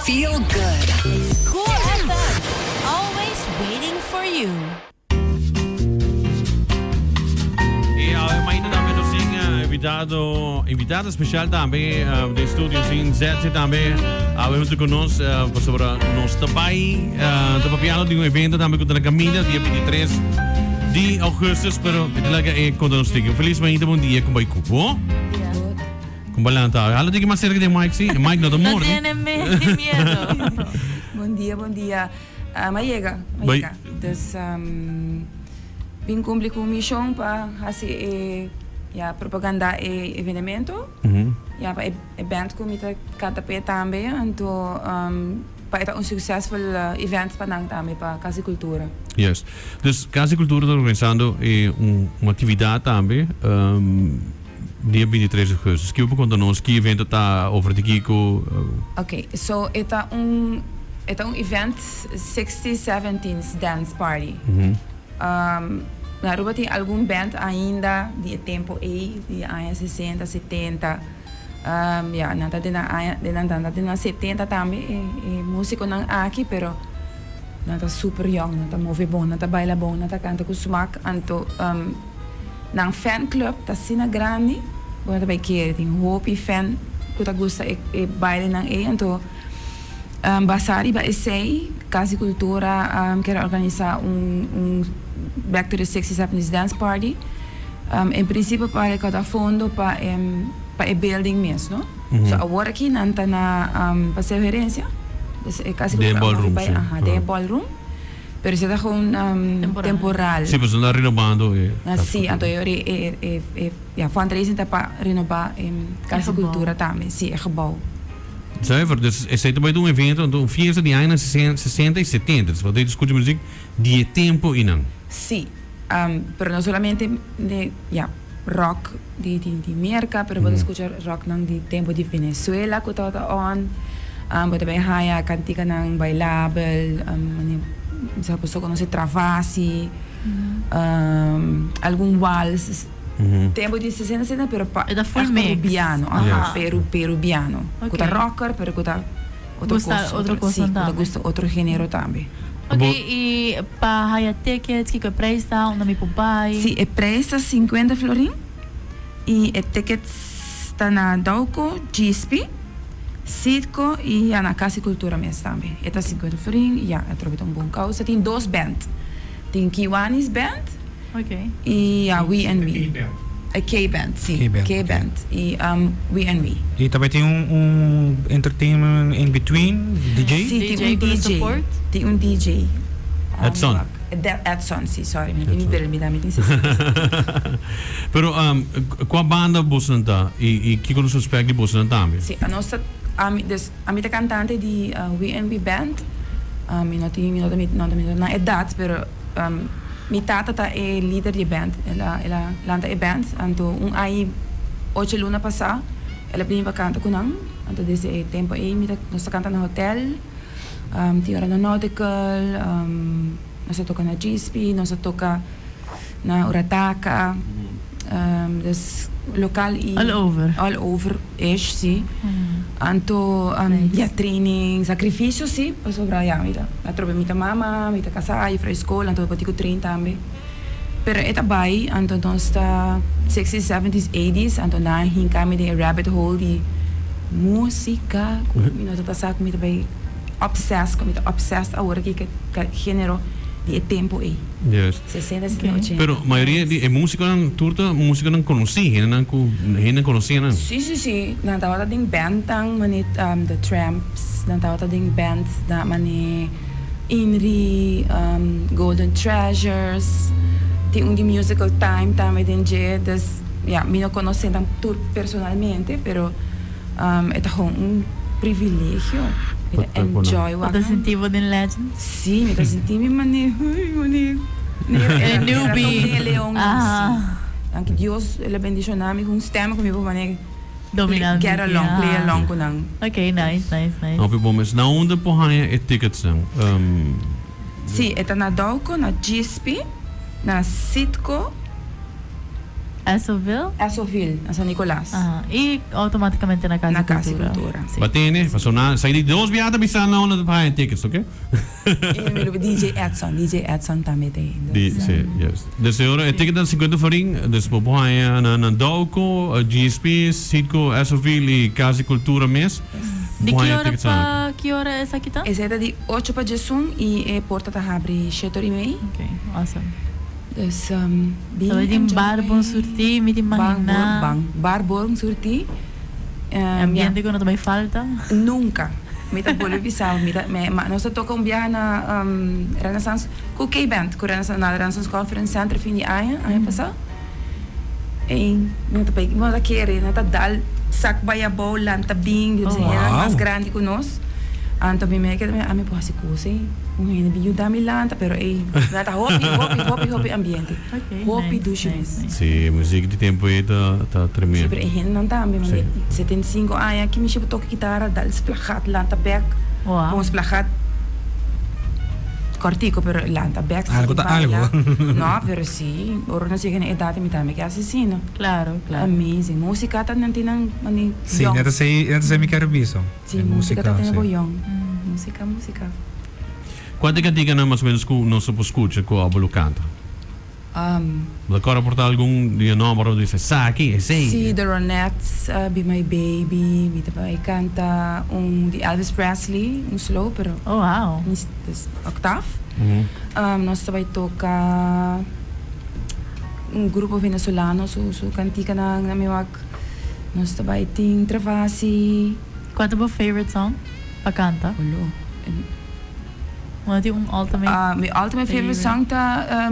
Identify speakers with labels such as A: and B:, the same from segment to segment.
A: feel good.
B: Cool FM, always waiting for you.
C: Y awe mañana tambe nos tin invitado, invitado especial tambe den studio sin Zetzi tambe awe junto con nos pasobra nos ta bay ta papiando di un evento tambe cu ta na caminda dia 23 di augustus pero mi ta laga e conta nos tiki. Un feliz mañana bon dia con bay cubo. Con balanta awe. Hala tiki mas cerca di e mic si, e mic no ta
B: No
C: morde.
B: tiene miedo.
D: Bon dia, bon dia. M'a yega, m'a
C: Bai.
D: yega. Dus bin cumpli cu mision pa haci e, ya, propaganda e evenemento. Ya, pa e band cu mi ta canta p'e tambe. Anto pa e ta un succesful event pa nan tambe, pa Cas di Cultura.
C: Yes. Dus Cas di Cultura ta organisando e un actividad tambe. Dia bintitres di augustus. Kico bo conta nos? Ki evento ta over di kico?
D: Ok, so e ta un e ta un event sixties seventies dance party. Na Aruba tin algun band ainda di e tempo ey, di e aña sesenta, setenta. Ya, nan ta den nan aña, den nan ta den nan setenta tambe e e musiconan aki, pero nan ta super young, nan ta move bon, nan ta baila bon, nan ta canta cu smaak, anto. Nan fan club ta asina grandi bo no ta bay kere. Tin hopi fan cu ta gusta e bailenan ey. Anto basa riba esey Cas di Cultura kier a organisa un Back to the Sixties Seventies Dance Party. En principio pa recauda fondo pa e building mes no. So awor aki nan ta na Paseo Herencia. Cas di Cultura a move bay den e ballroom. Pero esei ta gewoon temporal.
C: Sí, pasobra nan ta renobando e
D: Cas
C: Cultura.
D: Sí, anto e ora e e e ya fundraising ta pa renoba e Cas di Cultura tambe, sí, e gebouw.
C: Zuiver, dus esei ta bai ta un evento, anto un fiesta di añanan sesenta i setenta, dus bo ta skucha muzik di e tempo einan.
D: Sí, pero no solamente de ya rock di di di Merca, pero bo ta skucha rocknan di tempo di Venezuela ku tabata on, bo ta bai haya kantikanan bailabel, mane sa boso konosé Travasi, algun wals, tempo di sesenta setenta pero pa
B: E ta full
D: ègt
B: mix.
D: perubiano, aha, peru perubiano, ku ta rocker pero ku ta. Otro
B: Gusta
D: cos,
B: otro
D: otro,
B: cosnan
D: sí, cu ta
B: tambe.
D: gusta otro genero tambe.
B: Ok,
C: Bo-
B: y pa haya tickets, kiko e prijs ta, unda mi por bai?
D: Sí, e prijs ta 50 florin y e tickets ta na Dauco, Gispi, Citgo y ya na Cas di Cultura mes tambe. E ta 50 florin y ya, atrobe ta un bon causa. Tin dos band. Tin Kiwanis Band
B: Ok.
D: Y ya, We and We.
E: K-Band.
D: E K-Band, si.
E: K-Band, ok.
D: K-Band y We and We.
E: Y tambe tin un un entertainment in between, DJ?
D: Si, tin
B: DJ
D: un
B: ku lo
D: DJ.
B: support?
D: Tin un DJ.
C: Edson.
D: Edson, si, sorry, mi tin mi bril, mi tambe tin sesenta.
C: Pero cua banda bosonan ta y y kico nos respect di bosonan tambe?
D: Si, anos ta, ami, dus, ami ta cantante di We and We Band. Mi no tin, mi no ta, mi no ta na edad, pero. Mi tata ta e lider di e band. El a el a lanta e band. Anto un aña i ocho luna pasá el a bini pa kanta ku nan. Anto desde e tempu ei mi ta nos ta kanta na hotel, tin ora na Nautical, nos a toka na Gispi, nos a toka na Urataka, dus lokal i
B: All over.
D: All over ish, si. Anto ya training, sacrificio si, pasobra ya mi ta atrobe mi ta mama, mi ta casa, jufrou di school, anto bo tin cu train tambe. Pero e ta bay, anto nos ta sixties, seventies, eighties, anto nan a hinca mi den e rabbit hole di musica cu mi no ta sa cu mi ta bay obsessed, cu mi ta obsessed awor aki cu e genero di e tempo ey.
C: Yes.
D: Sesenta, setenta, ochenta.
C: Pero mayoria di e musiconan tur ta musiconan conoci, hendenan cu hendenan conoci nan.
D: Si, si, si. Nan tabata den bandnan mane The Tramps, nan tabata den band na mane Inri, Golden Treasures, tin un di Musical Time tambe den dje. Dus ya, mi no conoce nan tur personalmente, pero. E ta gewoon un privilegio. Mi ta enjoy
B: Bo
D: wak
B: ta
D: nan.
B: sinti bo den legends?
D: Sí, mi ta sinti mi mane, hui, mane.
B: E newbie.
D: Den e leonnan, sí. Danki Dios el a bendiciona mi cu un stem cu mi por mane
B: Dominante,
D: get along, play
B: ja.
D: along cu nan.
B: Ok, nice, nice, nice.
C: Hopi bon mes. Na unda por haña e ticketsnan?
D: Sí, e ta na Dauco, na Gispi, na Citgo.
A: Essoville?
D: Essoville, na San Nicolas.
A: Aha, y automaticamente na Cas
D: Na
A: di
D: Cas di
A: Cultura.
D: Cultura.
A: Si.
C: Ba tene, paso na sa di dos biaha ta bisa na unda ta paga tickets, ok?
D: Y mi lo DJ Edson, DJ Edson tambe ta ey.
C: Di, si, yes. Dus e ora e ticket ta 50 florin, dus bo por haña na na Dowco, GSP, Citgo, Essoville y Cas di Cultura mes.
A: Di
C: Bo
A: ki
C: haña
A: ora
C: tickets
A: pa ki ora esaki ta?
D: Esey ta di ocho pa diesun y e porta ta habri shete ora y mei.
A: Ok, awesome.
D: Dus bin
A: Tabata tin
D: enjoy.
A: bar bon surtí, mi tin
D: Ban
A: imaginá.
D: ban bar bon surtí.
A: E ambiente ku no ta bai falta.
D: Nunka. Mi ta bolbe bisa bo, mi ta mi ma nos a toka un biaha na Renaissance ku K-band ku Renaissance na Renaissance Conference Center fin di aña, aña pasá. Ey mi no ta bai mi no ta kere, nan ta dal sak bai abou lanta bin,
A: Oh,
D: hende
E: wow.
D: mas grandi ku nos. Anto mi mei keda ami por hasi kos ey, un hende bin yuda mi lanta pero ey nan ta hopi hopi hopi hopi ambiente,
A: Ok,
D: hopi
A: nice,
D: dushi
A: nice,
D: mes.
A: nice.
C: Si, muziek di tempo ey ta ta
D: Si,
C: tremendo.
D: pero e hendenan tambe,
C: Si.
D: mane 75 aña ki mishi bo toka kitara dal splagat lanta bek,
A: Wow.
D: bon splagat kortiko pero lanta bek
E: Algo
D: sigui
E: ta
D: baila.
E: algo.
D: No, pero si, ora nos yega na edat mi tambe ke hasi asina.
A: Claro, claro.
D: Amazing. Musika ta nan tin nan mane
E: Si,
D: yong.
E: net así, net así mi kier bisa.
D: Si,
E: E
D: musika ta tene
E: si.
D: bo yong. Musika, musika.
C: Cuanto canticanan mas o menos cu nos a por scucha cu abo lo canta? Bo ta corda por ta algun di e nomber bo dice esaki, esey?
D: Si, The Ronettes, Be My Baby, mi ta bay canta un di Elvis Presley, un slow pero
A: Oh wow.
D: mis des octave. Nos ta bay toca un grupo venezolano su su canticanan na mi wak. Nos ta bay tin Travasi.
A: Cua ta bo favorite song pa canta?
D: Olo.
A: Bo tin un ultimate
D: Ah, mi ultimate favorite song ta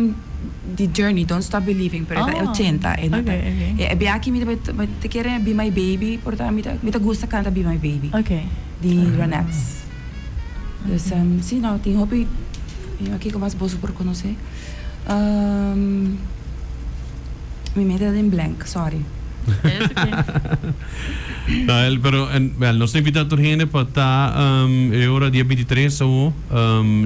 D: di Journey, Don't Stop Believing, pero e ta
A: Oh,
D: ochenta. E no ta,
A: okay, okay.
D: e e biaha aki mi ta bai ta kere Be My Baby, por ta mi ta mi ta gusta canta Be My Baby.
A: Okay.
D: Di Ronettes. Dus si no, tin hopi kiko mas boso por conoce. Mi mente ta den blank, sorry.
A: Es okay.
C: Wel, pero en, wel, nos ta invita tur hende pa ta e ora dia 23 awo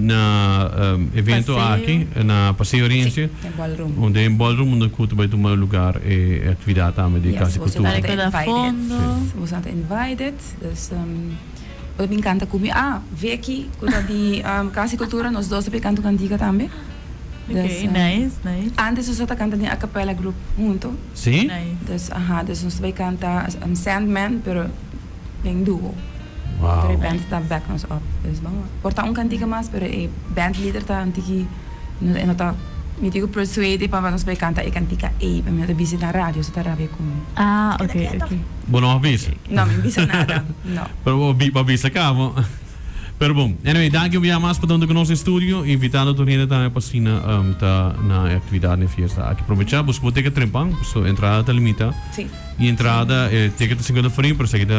C: na evento
A: Paseo.
C: aki na Paseo Herencia.
D: Sí, den ballroom.
C: Unda den ballroom unda ku ta bai tuma lugar e actividad tambe di
D: Yes,
C: Casa
D: boso
C: Cultura.
D: ta
A: Dale da
D: invited.
A: fondo.
D: Boso ta invited. Dus bo ta bin canta ku mi. Ah, Vicky, ku ta di Casa di Cultura, nos dos ta bin canta un cantica tambe.
A: Ok, nice, nice.
D: Antes nos ta canta den a cappella group hunto.
C: Sí?
A: Nice.
D: Dus, aha, dus nos ta bay canta Sandman, pero den duo.
C: Wow.
D: Pero e band ta back nos up. Dus ban wak. Por ta un cantica mas, pero e band leader ta un tiki, no, e no ta, mi tin cu persuade pa nos bay canta e cantica ey, pa mi no ta bisa na radio, so ta rabia cu mi.
A: Ah, ok, ok.
C: Bo no a bisa?
D: No, mi bisa nada, no.
C: Pero bo bo bisa cabo. Pero bon, anyway, danki un bia mas pa ta hunto cu nos den studio, invitando tur hende tambe pa asina ta na e actividad den fiesta aki. Probecha, boso por teken trempan, pasobra entrada ta limita.
D: Sí.
C: Y entrada, e ticket ta 50 florin, pero esaki ta.